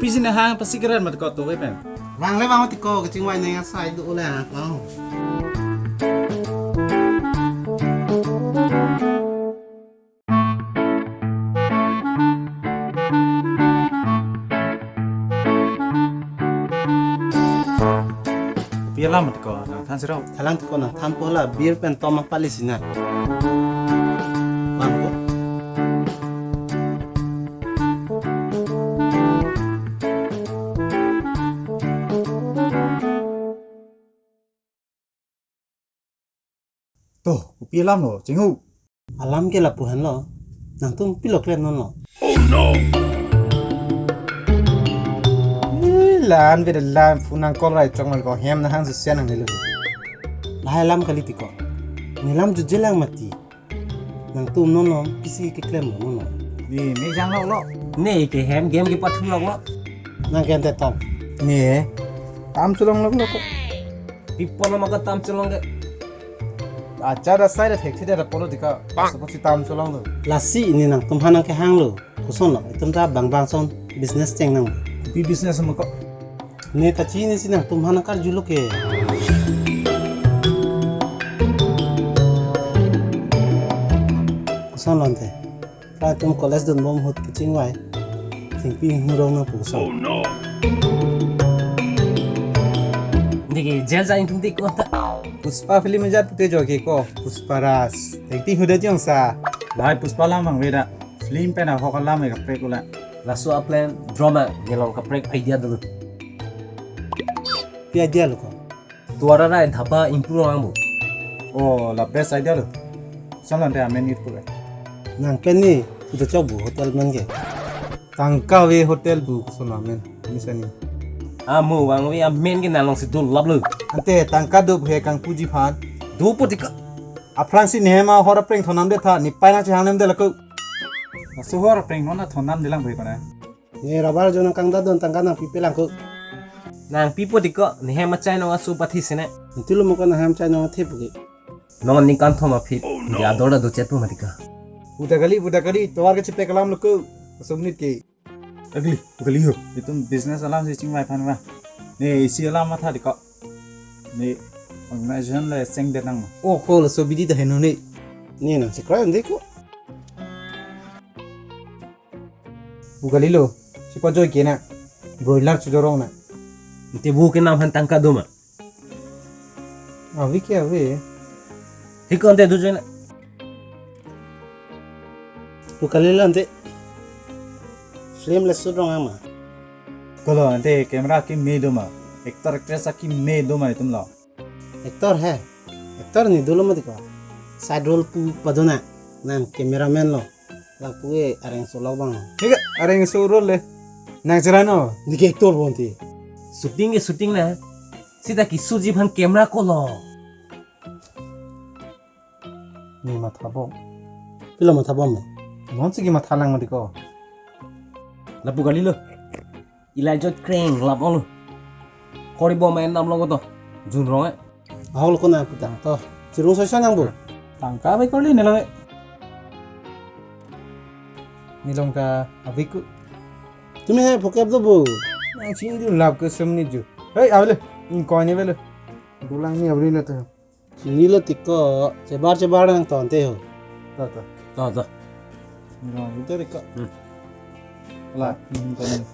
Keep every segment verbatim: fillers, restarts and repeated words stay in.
Pisi nang hang pasi keren mat ko to ke pen. Vang le vang ti ko kachingvai nang asai do le ha. Vang. Pi alam mat ko nang than siro. Thalang ti ko nang than po la beer pen tom apali sina. Vang ko. To, kopi alam lo, chinghu. Alam ke lapu henlo. Nangtum pilo klem non lo. Oh no! Eh, lan beda lan phone nang call rai chok mal ko hem na hang susian nang nilo. Lahai alam kali ti ko. Nelam jujelang mati. Nangtum non lo, pisi keklem lo non lo. Ni, me jang lo lo. Ne ke hem game kepathu lo lo. Nang ke ante tom. Ni, tam cholong lo lo ko. Pi apot lo ma ko tam cholong ke. Acha da sai da thek thek da polo ti ko. Suppose tam cholong lo. Lasi ne nangtum aphan nang kehang lo. Koson lo, itum ta bang bang ason business cheng nang. Pi business ma ko. Ne ta chinisi nangtum aphan nang karju lo ke. Koson lo ante. Pra itum college dun bom ahut kachingvai. Thengpi hurong nang pu koson. Oh no! Digi jail jang tung tik ko ta. Pushpa film ajat pute jo ke ko. Pushpa Raj. Thengpi huda jong sa. Lahai Pushpa alam vangve da. Film pen ahok alam e kaprek ula. Laso a plan drama ngelong kaprek idea dulu. Pi idea lo ko. Tuara rai dhaba improve ang bu. Oh, la best idea lo. Salan te amen it pura. Nang pen ni, udah coba hotel men ke. Tangka ave hotel bu koson amen. Misalnya. Amo vangve amen ke nalong si dul lap lo. Ante tangka do he kangpuji aphan. Do po ti ko. Aphrang si nehem ahor apreng thonam det tha, ne pai nang chehang nem det la ko. Laso ahor apreng non thonam det lang bhai ko na. Ne rubber jo nang kangdat dun tangka nangpipe lang ko. Nangpi po ti ko, nehem achai nong asu pathi sene. Nanti lo mo ko nehem achai nong athe pu ke. Non ningkan thom aphi, dia dor da do chet pu mati ko. Puda kali, puda kali, tovar ke chepek alam lo ko. Asomnit ke. Agli, agli ho. Itum business alam si chingvai aphan ma. Ne isi alam matha ti ko. Ne organization le seng det nang. Oh, ko laso abidi ta heno ne. Ne nang si krai ande ko. Pu kali lo, si pajoi ke na. Broiler chojorong na. Ante bu ke nang aphan tangka do ma. Ave ke ave. Hi ko ante do jena. Pu kali lo ante. Film le shoot rong ama. Kolo ante camera keme do ma. Actor actress akeme do ma itum lo. Actor he. Actor ne dolo ma ti ko. Side role pu padona. Nang cameraman lo. Lapu e areng solok bang. Higa areng so role le. Nang cherano. Neke actor bonti. Shooting ke shooting na. Sita ke shoot ji aphan camera ko lo. Ne matha bom. Pilo matha bom ne. Non si ke matha lang ma ti ko. Lapu kali lo. Ilai jo kreng lap olo. Kori bom en nam long to. Jun rong e. Ahok lo ko nang putang to. Chirung soisa nang bu. Tangka bai korli ne lo e. Ne long ta aviku. Tumi he phokep do bu. Nang chini dun lap ke semni ju. Hei, avle. Ingkoi ne velo. Dulang ni avle le to. Chini lo ti ko, chebar chebar nang ton te ho. Ta ta. Ta ta. Nang ite rika. Hmm. La, hmm, ta nang.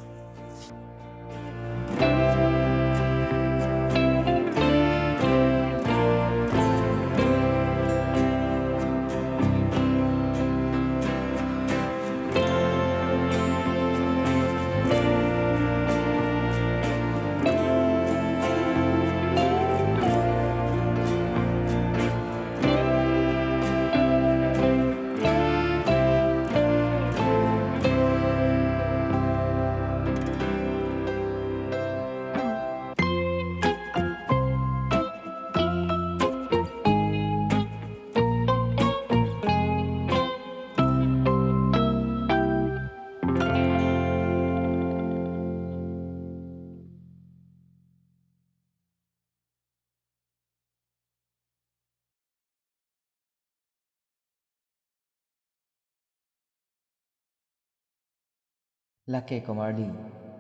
Lake komardi.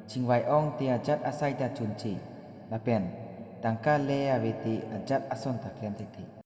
Chingvai ong te ajat asai ta chunche, lapen tangka le ave te ajat ason ta klem thekthe.